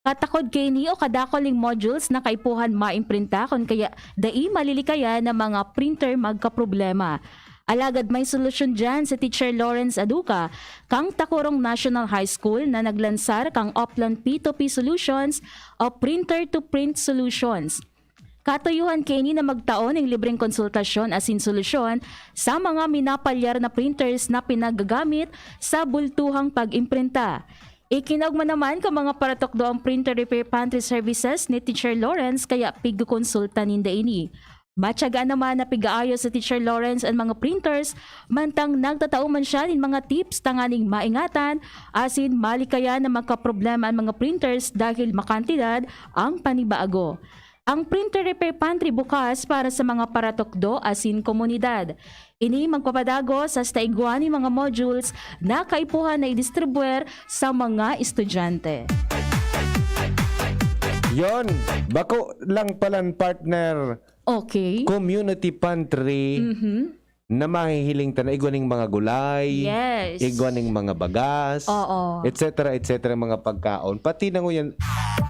Katakod kaini o kadakul ning modules na kaipuhan maimprinta kun kaya dai malilikayan na mga printer magkaproblema. Alagad may solusyon diyan si Teacher Lawrence Aduca, kang Tacurong National High School na naglansar kang Oplan P two P Solutions o Printer to Print Solutions. Katuyuhan kaini na magtao ning libreng konsultasyon asin solusyon sa mga minapalyar na printers na pinagagamit sa bultuhang pag-imprinta. Ikinaog man naman kan mga paratukdo ang Printer Repair Pantry Services ni Teacher Lawrence kaya pigkokonsulta ninda ini. Matyaga naman na pigaayos ni Teacher Lawrence an mga printers, mantang nagtatao man siya nin mga tips tanganing maingatan asin malikayan na magkaproblema an mga printers dahil makantidad ang panibago. Ang Printer Repair Pantry bukas para sa mga paratukdo asin komunidad. Ini magpapadagos hasta igwa nin mga modules na kaipuhan na idistribuer sa mga estudyante. Yon, bako lang palan partner Okay. community pantry Mhm. na mahihiling ta na igwa ning mga gulay, Yes. igwa ning mga bagas, Oo. et cetera, et cetera, mga pagkaon. Pati na ngunyan,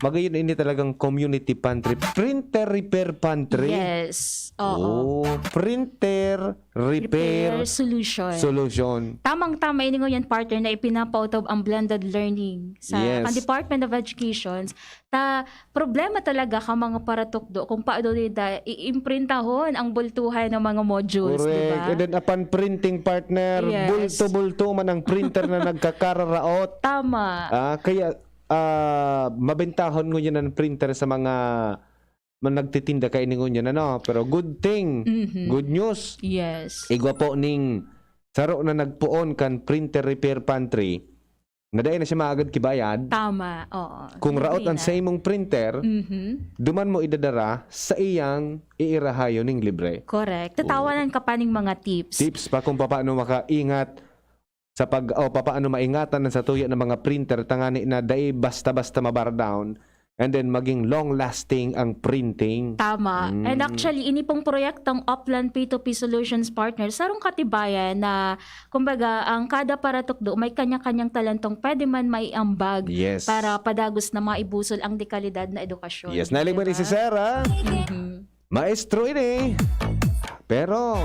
magayon ini talagang community pantry, printer repair pantry. Yes. Oo. Oh, printer repair, Repair solution. solution. Tamang-tama ini ngunyan, partner, na ipinapautob ang blended learning sa Yes. ang Department of Education. Ta problema talaga ka mga paratukdo kung paano nila iimprintahon ang bultuhan ng mga modules, di Correct. ba? And then, apan printing partner, Yes. bulto-bulto man ang printer na nagkakararaot. Tama. Ah, kaya ah, mabentahon ngunyan ang printer sa mga, mga nagtitinda kaini ngunyan, ano? Pero good thing, Mhm. good news. Yes. Igwa po ning saro na nagpoon kan printer repair pantry na dai na siya maagad kibayad. Tama. Oo. Kung raot Libre ang na. sa imong printer, Mhm. duman mo idadara sa iyang iirahayon ning libre. Correct. Tatawanan ka pa ning mga tips. Tips pa kung paano makaingat sa pag o paano maingatan ang satuya ng mga printer tangani na dai basta-basta mabar down and then maging long-lasting ang printing. Tama. Mm. And actually, ini pong proyektong Upland P two P Solutions Partner, sarong katibayan na, kumbaga, ang kada paratukdo may kanya-kanyang talentong pwede man maiambag Yes. para padagos na maibusol ang dekalidad na edukasyon. Yes, nailing mo ni Diba? si Sarah. Mhm. Maestro ini. Pero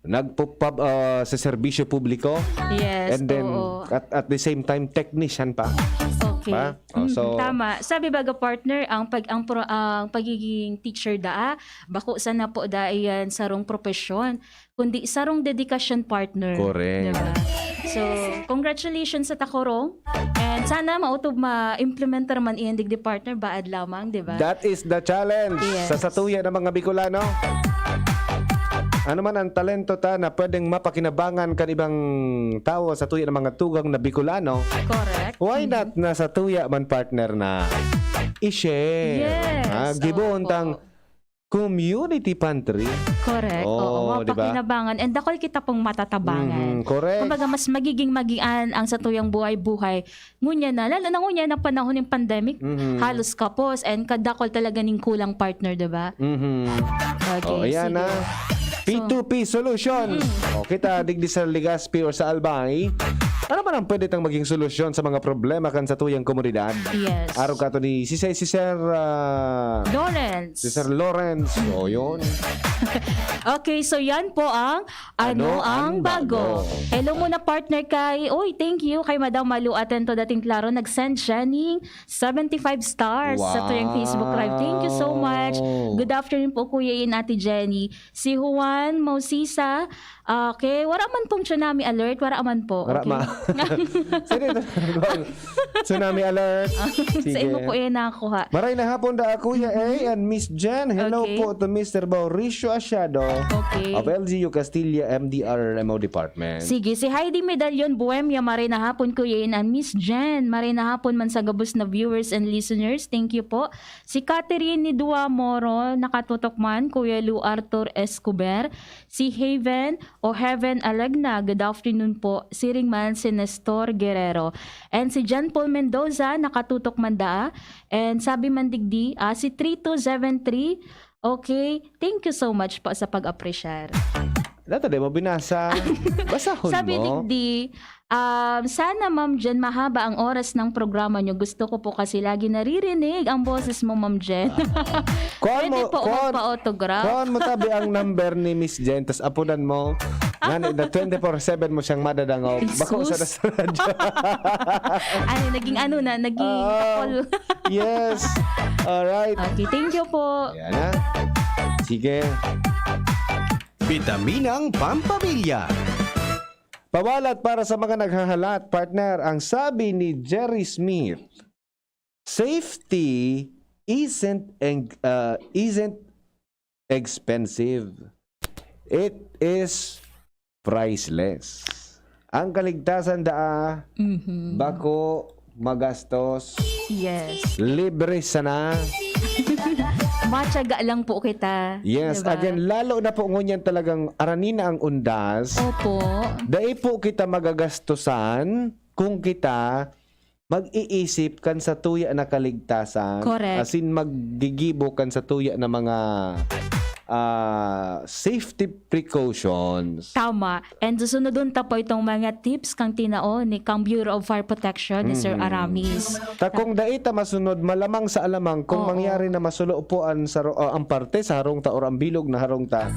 nagpupab ah, sa serbisyo publiko. Yes, And then oo. at, at the same time technician pa. Okay. Ba? Oh, Mhm, so tama. Sabi baga, partner, ang pag ang pro, ang pagiging teacher daa, bako sana po daa iyan sarong propesyon, kundi sarong dedikasyon, partner. Correct. Diba? So, congratulations sa Takorong. And sana mautob ma-implementar man iyan digdi, partner, baad lamang, diba? That is the challenge Yes. sa satuya ng mga Bicolano. Ano man ang talento ta na pwedeng mapakinabangan kan ibang tawo sa tuya ng mga tugang na Bicolano, Correct. why not na sa tuya man, partner, na i-share? Yes, Ah, gibohon opo. tang community pantry. Correct. Oo, Oo, di ba? Mapakinabangan. And dakol kita pong matatabangan. Mhm, correct. Kumbaga, mas magiging magian ang satuyang buhay-buhay. Ngunya na, lalo na ngunya na panahon ng pandemic, Mhm. halos kapos and kadakol talaga ning kulang, partner, di ba? Mhm. Okay, Oh, ayan sige. na. P two P solution. Oh, kita digdi sa Legazpi or sa Albay. Ano man ang pwede tang maging solusyon sa mga problema kan satuyang komunidad? Yes. Arog kato ni si, si Sir ah, Lawrence. si Sir Lawrence. O, yun. Okay, so yan po ang Ano, Ano ang ang bago? Bago? Hello muna, partner, kay, uy, thank you kay Madam Malu Atento, dating klaro, nag-send siya ning seventy-five stars sa tuyang Facebook Live. Thank you so much. Wow. Good afternoon po, Kuya Ian, Ate Jenny. Si Juan Mausisa, okay, wala man pong tsunami alert, wala man po. Wala Okay. ma. Sino ito? Tsunami alert. Sa Sige. imo ko yan nakuha. Maray na hapon da, Kuya A and Miss Jen. Hello Okay. po to Mister Mauricio Asiado Okay. of L G U Castilla M D R M O Department. Sige, si Heidi Medallion Buemia, maray na hapon, Kuya Ian and Miss Jen. Maray na hapon man sa gabos na viewers and listeners. Thank you po. Si Catherine Nidua Moro, nakatutok man, Kuya Lou Arthur Escobar. Si Haven o Heaven Alegna, good afternoon po. Siring man si Nestor Guerrero. And si John Paul Mendoza, nakatutok man daa. And sabi man digdi, ah, si three two seven three, okay, thank you so much po sa pag-appreciate. Data di mo binasa. Basahon Sabi mo. digdi, um, sana, Ma'am Jen, mahaba ang oras ng programa nyo. Gusto ko po kasi lagi naririnig ang boses mo, Ma'am Jen. Kuan Pwede mo, po kuan, magpa-autograph? Kuan mo tabi ang number ni Miss Jen, tas apunan mo. Ngani na twenty-four seven mo siyang madadangog. Bako sa Jesus. sa radyo. Ano, naging ano na, naging Ah, kapol. Yes. Alright. Okay, thank you po. Ayan na. Sige. Bitaminang Pampamilya. Pawalat para sa mga naghahalat, partner, ang sabi ni Jerry Smith, safety isn't en- uh, isn't expensive. It is priceless. Ang kaligtasan daa, Mhm. bako magastos, Yes. libre sana. Matyaga lang po kita. Yes, Diba? Again, lalo na po ngunyan talagang arani na ang undas. Opo. Dai po kita magagastusan kung kita mag-iisip kan sa tuya na kaligtasan. Correct. As in, maggigibo kan sa tuya na mga ah, safety precautions. Tama. And susunodon ta po itong mga tips kang tinao ni kang Bureau of Fire Protection ni Sir Mhm. Aramis. Ta kung dai ta masunod, malamang sa alamang kung Oo. mangyari na masulo po ang, saro, ah, ang parte sa harong ta or ang bilog na harong ta,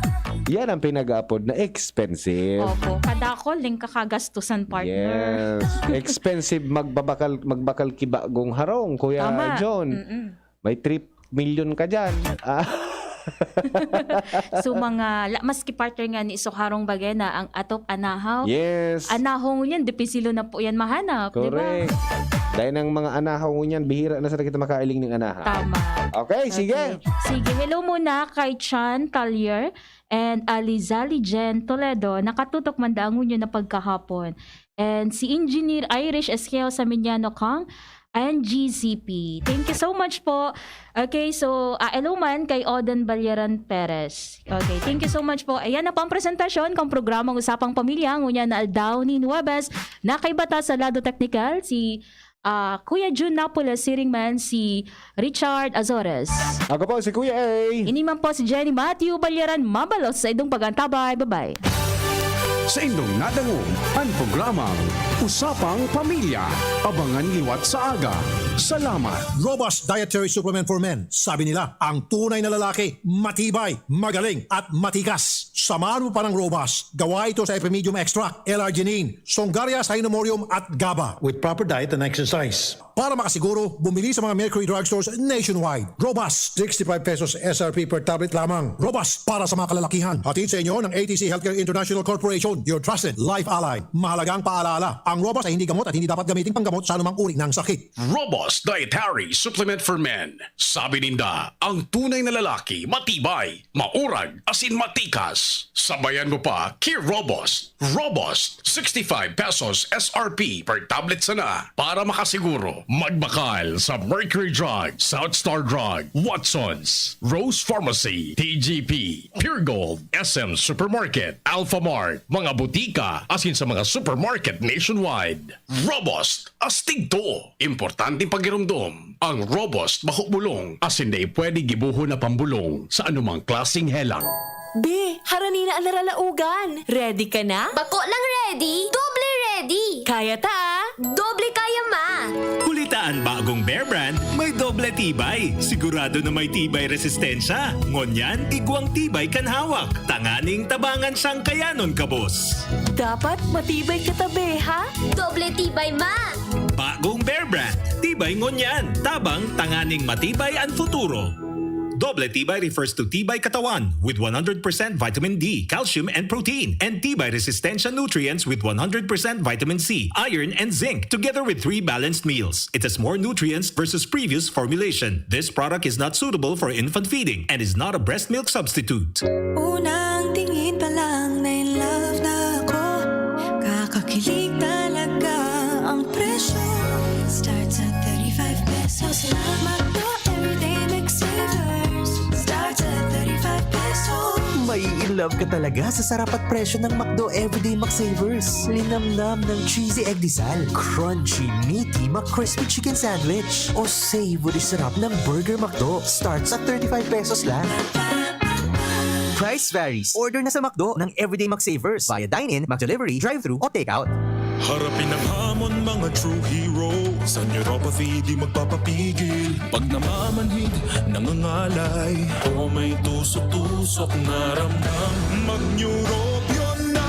yan ang pinag-aapod na expensive. Opo. Kadakol ning kakagastusan, partner. Yes. Expensive magbabakal magbakal ki bagong harong, Kuya Tama. John. Mm-mm. May three million ka diyan. Ah. So, mga la- maski, partner, nga ni so harong bagay na ang atop anahaw. Yes. Anahaw ngunyan, dipisilo na po yan mahanap, di ba? Correct. Dahil ng mga anahaw ngunyan, bihira na sana kita makailing ng anahaw. Tama. Okay, sige. Okay. Sige, hello muna kay Chan Talier and Alizali Jen Toledo. Nakatutok man daang ngunyan na pagkahapon. And si Engineer Irish Esqueo Saminiano Kang and G C P. Thank you so much po. Okay, so, ah, hello man kay Oden Balyaran Perez. Okay, thank you so much po. Ayan na po ang presentasyon kang programang Usapang Pamilya, ngunyan na aldaw nin Huwebes, nakaibata sa lado teknikal, si Ah, Kuya Jun Napoles, siring man si Richard Azores. Ako po si Kuya A. Ini man po si Jenny Matthew Balyaran, mabalos sa idong pag-antabay. Bye-bye. Sa indong nadangog, ang programang Usapang Pamilya. Abangan liwat sa aga. Salamat. Robust Dietary Supplement for Men. Sabi nila, ang tunay na lalaki, matibay, magaling, at matikas. Samahan mo pa ng Robust. Gawa ito sa Epimedium Extract, L-arginine, Songaria Cynomorium at GABA. With proper diet and exercise. Para makasiguro, bumili sa mga Mercury Drugstores nationwide. Robust, sixty-five pesos S R P per tablet lamang. Robust para sa mga kalalakihan. Hatid sa inyo ng A T C Healthcare International Corporation, your trusted life ally. Mahalagang paalaala, ang Robust ay hindi gamot at hindi dapat gamitin panggamot sa anumang uri ng sakit. Robust Dietary Supplement for Men. Sabi ninda, ang tunay na lalaki, matibay, maurag, asin matikas. Sabayan mo pa, ki Robust. Robust, sixty-five pesos S R P per tablet sana. Para makasiguro, magbakal sa Mercury Drug, South Star Drug, Watson's, Rose Pharmacy, T G P, Pure Gold, S M Supermarket, Alphamart, mga butika, asin sa mga supermarket nationwide. Robust, astig to. Importanteng pagiromdom. Ang Robust, mahubolong, asin dai pwede gibohon na pambulong sa anumang klaseng helang. Be, harani na an naralaogan. Ready ka na? Bako lang ready, doble ready. Kaya ta, ah. Doble kaya, ma. Huli ta an bagong Bear Brand, may doble tibay. Sigurado na may tibay resistensya. Ngunyan, igwang tibay kan hawak. Tanganing tabangan siyang kayanon kabos. Dapat matibay ka ta, be, ha? Doble tibay, ma. Bagong Bear Brand, tibay ngunyan. Tabang tanganing matibay an futuro. Doble tibay refers to tibay katawan with one hundred percent vitamin D, calcium, and protein, and tibay resistensya nutrients with one hundred percent vitamin C, iron, and zinc, together with three balanced meals. It has more nutrients versus previous formulation. This product is not suitable for infant feeding and is not a breast milk substitute. Unang tingin pa lang na in love na ako. Kakakilig talaga ang presyo. Starts at thirty-five pesos lang. McDo Everyday Mix Savers. Starts at thirty-five pesos. Mai-in love ka talaga sa sarap at presyo ng McDo Everyday McSavers. Linamnam ng cheesy egg disal, crunchy, meaty McCrispy Chicken Sandwich, o savory sarap ng Burger McDo. Starts at thirty-five pesos lang. Price varies. Order na sa McDo ng Everyday McSavers via dine-in, McDelivery, drive-thru, o take-out. Harapin ang hamon, mga true heroes. Ang neuropathy di magpapapigil. Pag namamanhid, nangangalay, o may tusok-tusok na ramdam, mag-Neurobion na!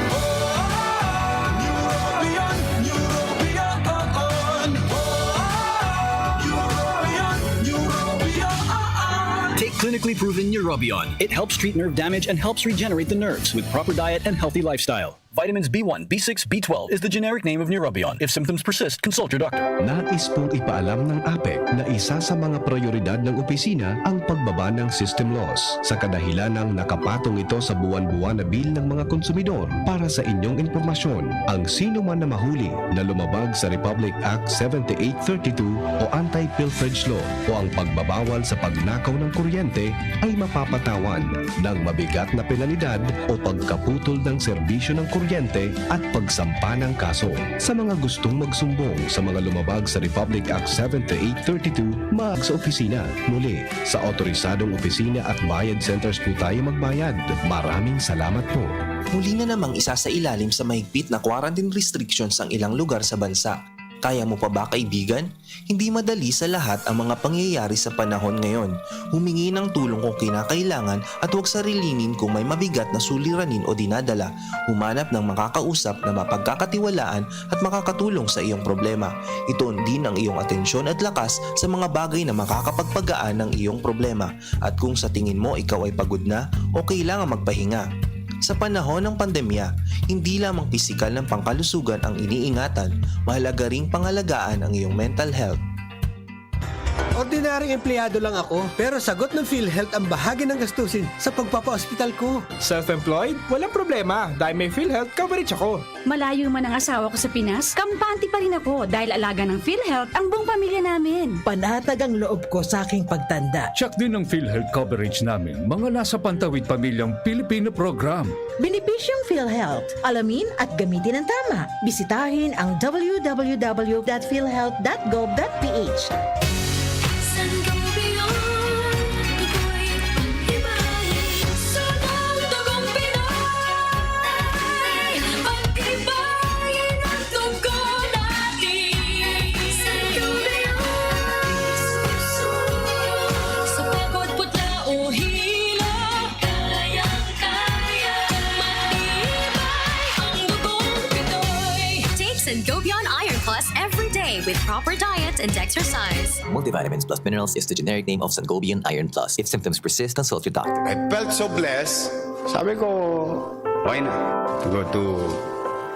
Oh, Neurobion, Neurobion, oh, oh. Neurobion, Neurobion, oh, oh. Take clinically proven Neurobion. It helps treat nerve damage and helps regenerate the nerves with proper diet and healthy lifestyle. Vitamins B one, B six, B twelve is the generic name of Neurobion. If symptoms persist, consult your doctor. Nais pong ipaalam ng APEC na isa sa mga prioridad ng opisina ang pagbaba ng system loss, sa kadahilan ng nakapatong ito sa buwan-buwan na bill ng mga konsumidor. Para sa inyong impormasyon, ang sino man na mahuli na lumabag sa Republic Act seventy-eight thirty-two o Anti-Pilferage Law o ang pagbabawal sa pagnakaw ng kuryente ay mapapatawan ng mabigat na penalidad o pagkaputol ng serbisyo ng kuryente at pagsampa ng kaso. Sa mga gustong magsumbong sa mga lumabag sa Republic Act seventy-eight thirty-two, mag sa opisina. Muli, sa otorisadong opisina at bayad centers po tayo magbayad. Maraming salamat po. Muli na namang isasailalim sa mahigpit na quarantine restrictions ang ilang lugar sa bansa. Kaya mo pa ba, kaibigan? Hindi madali sa lahat ang mga pangyayari sa panahon ngayon. Humingi ng tulong kung kinakailangan at huwag sarilinin kung may mabigat na suliranin o dinadala. Humanap ng makakausap na mapagkakatiwalaan at makakatulong sa iyong problema. Ituon din ang iyong atensyon at lakas sa mga bagay na makakapagpagaan ng iyong problema. At kung sa tingin mo ikaw ay pagod na o kailangan magpahinga, sa panahon ng pandemya, hindi lamang pisikal na pangkalusugan ang iniingatan, mahalaga ring pangalagaan ang iyong mental health. Ordinaryong empleyado lang ako, pero sagot ng PhilHealth ang bahagi ng gastusin sa pagpapaospital ko. Self-employed? Walang problema dahil may PhilHealth coverage ako. Malayo man ang asawa ko sa Pinas, kampante pa rin ako dahil alaga ng PhilHealth ang buong pamilya namin. Panatag ang loob ko sa aking pagtanda. Check din ang PhilHealth coverage namin, mga nasa pantawid pamilyang Pilipino program. Benepisyong PhilHealth. Alamin at gamitin ng tama. Bisitahin ang w w w dot philhealth dot gov dot p h. Sangobion, ako'y pag-ibahin. Sunod dugong Pinoy, pag-ibahin ang dugo natin. Sangobion, sa pagod, putla o hilo, kayang-kaya, matibay ang dugong Pinoy. Take Sangobion Iron Plus every day with proper diet and exercise. Multivitamins plus minerals is the generic name of Sangobion Iron Plus. If symptoms persist, consult your doctor. I felt so blessed. Sabi ko, why not to go to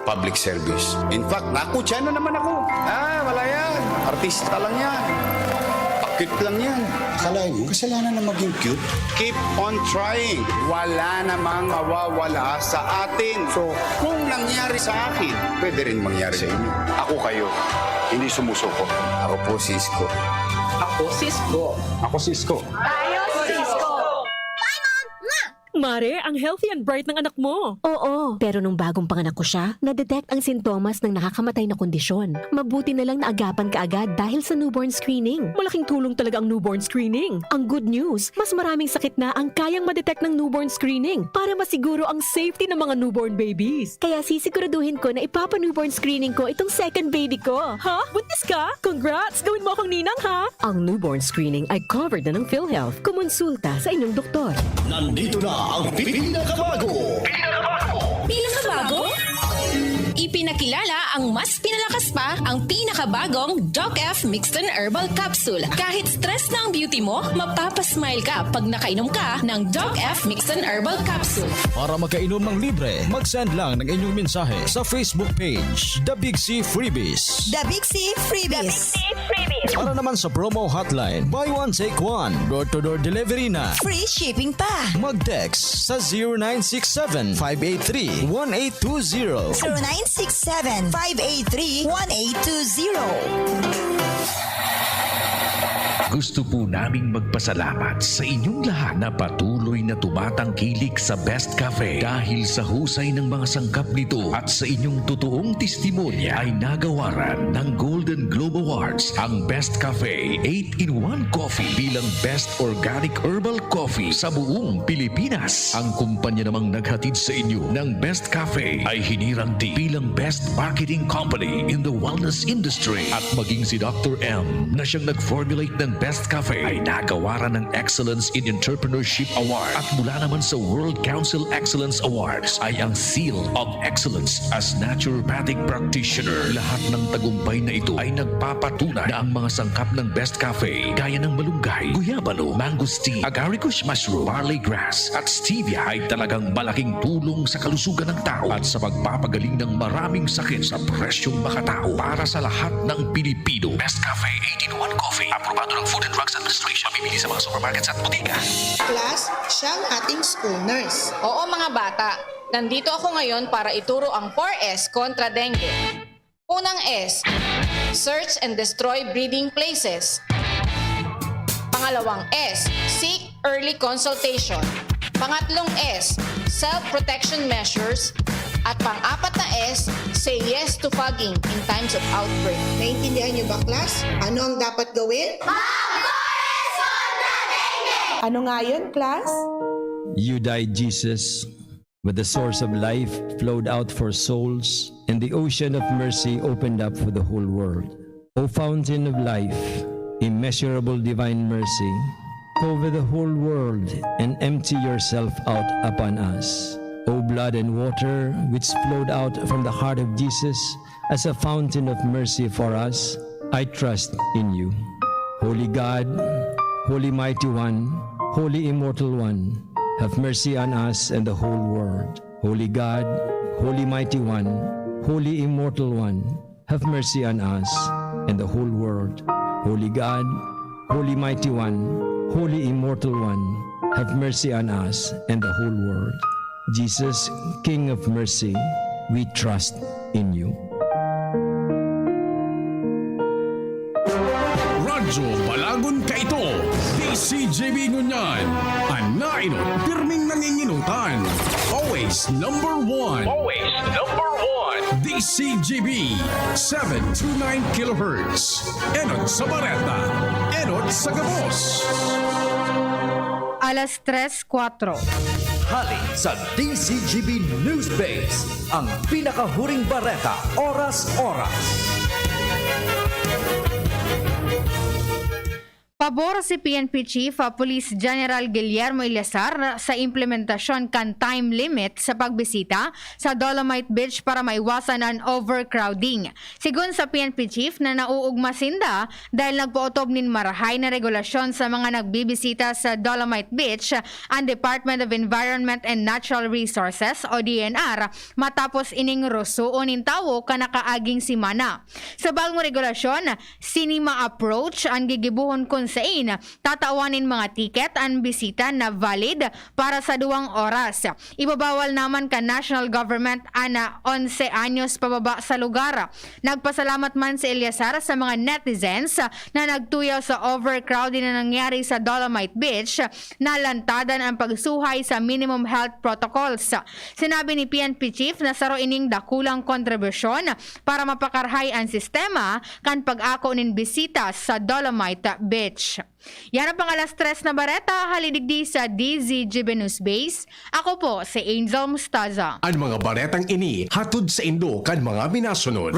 public service? In fact, nakutsa na naman ako. Ah, wala yan. Artista lang yan. Pakit lang yan. Akalain mo, kasalanan na maging cute? Keep on trying. Wala namang mawawala sa atin. So, kung nangyari sa akin, pwede rin mangyari sa inyo. Ako kayo, hindi sumusuko. Ako po si Isko. Ako si Isko. Ako si Isko. Tayo si Isko. Mare, ang healthy and bright ng anak mo! Oo, pero nung bagong panganak ko siya, na-detect ang sintomas ng nakakamatay na kondisyon. Mabuti na lang naagapan kaagad dahil sa newborn screening. Malaking tulong talaga ang newborn screening. Ang good news, mas maraming sakit na ang kayang ma-detect ng newborn screening para masiguro ang safety ng mga newborn babies. Kaya sisiguraduhin ko na ipapa-newborn screening ko itong second baby ko. Ha? Buntis ka? Congrats! Gawin mo akong ninang, ha? Ang newborn screening ay covered na ng PhilHealth. Kumonsulta sa inyong doktor. Nandito na ang pinakabago. Pinakabago? Ipinakilala ang mas pinalakas pa, ang pinakabagong Doc F Mixton Herbal Capsule. Kahit stress na ang beauty mo, mapapasmile ka pag nakainom ka ng Doc F Mixton Herbal Capsule. Para makainom ng libre, mag-send lang ng inyong mensahe sa Facebook page, The Big C Freebies. The Big C Freebies. Para naman sa promo hotline, buy one, take one. Door-to-door delivery na. Free shipping pa. Mag-text sa zero nine six seven, five eight three, one eight two zero. Zero nine six seven, five eight three, one eight two zero. Gusto po naming magpasalamat sa inyong lahat na patuloy na tumatangkilik sa Best Cafe. Dahil sa husay ng mga sangkap nito at sa inyong totoong testimonya, ay nagawaran ng Golden Globe Awards ang Best Cafe eight-in-one Coffee bilang Best Organic Herbal Coffee sa buong Pilipinas. Ang kumpanya namang naghatid sa inyo ng Best Cafe ay hinirang din bilang Best Marketing Company in the Wellness Industry. At maging si Doctor M na siyang nag-formulate ng Best Cafe ay nagawaran ng Excellence in Entrepreneurship Award. At mula naman sa World Council Excellence Awards ay ang Seal of Excellence as Naturopathic Practitioner. Lahat ng tagumpay na ito ay nagpapatunay na ang mga sangkap ng Best Cafe, gaya ng malunggay, guyabano, mangosteen, agaricus mushroom, barley grass, at stevia ay talagang malaking tulong sa kalusugan ng tao at sa pagpapagaling ng maraming sakit sa presyong makatao. Para sa lahat ng Pilipino, Best Cafe eight-in-one Coffee, aprobado ng Food and Drugs Administration, mabibili sa mga supermarkets at botika. Class, siya ang ating school nurse. Oo, mga bata. Nandito ako ngayon para ituro ang four S kontra dengue. Unang S, search and destroy breeding places. Pangalawang S, seek early consultation. Pangatlong S, self-protection measures. At pang-apat na S, say yes to fogging in times of outbreak. Naintindihan niyo ba, class? Ano ang dapat gawin? Ano nga yun, class? You died, Jesus, but the source of life flowed out for souls, and the ocean of mercy opened up for the whole world. O fountain of life, immeasurable divine mercy, cover the whole world and empty yourself out upon us. O blood and water which flowed out from the heart of Jesus as a fountain of mercy for us, I trust in you. Holy God, Holy Mighty One, Holy Immortal One, have mercy on us and the whole world. Holy God, Holy Mighty One, Holy Immortal One, have mercy on us and the whole world. Holy God, Holy Mighty One, Holy Immortal One, have mercy on us and the whole world. Jesus, King of Mercy, we trust in you. Radyo Balagon Kaito, D C G B ngunyan, an nainot pirming nanginginutan. Always number one. Always number one. D C G B, seven two nine kilohertz. Enot sa Bareta, enot sa gabos. Alas tres kuwatro. Hali sa D C G B News Base, ang pinakahuring bareta, oras-oras. Pabor si P N P Chief, ah, Police General Guillermo Eleazar sa implementasyon kan time limit sa pagbisita sa Dolomite Beach para maiwasan an overcrowding. Sigon sa P N P Chief na nauugma sinda dahil nagpaotob nin marahay na regulasyon sa mga nagbibisita sa Dolomite Beach an Department of Environment and Natural Resources o D N R matapos ining rosoon nin tawo kan nakaaging semana. Sa bagong regulasyon, sini ma-approach an gigibohon kun sain tatawan nin mga ticket an bisita na valid para sa duwang oras. Ibabawal naman kan national government an onse anyos pababa sa lugar. Nagpasalamat man si Eleazar sa mga netizens na nagtuyaw sa overcrowding na nangyari sa Dolomite Beach na lantadan ang pagsuhay sa minimum health protocols. Sinabi ni P N P Chief na saro ining dakulang kontribusyon para mapakarahay an sistema kan pag-ako nin bisita sa Dolomite Beach. Yan ang pang alas tres na bareta, hali digdi sa D Z G B News Base. Ako po si Angel Mustaza. An mga baretang ini hatod saindo kan mga minasunod.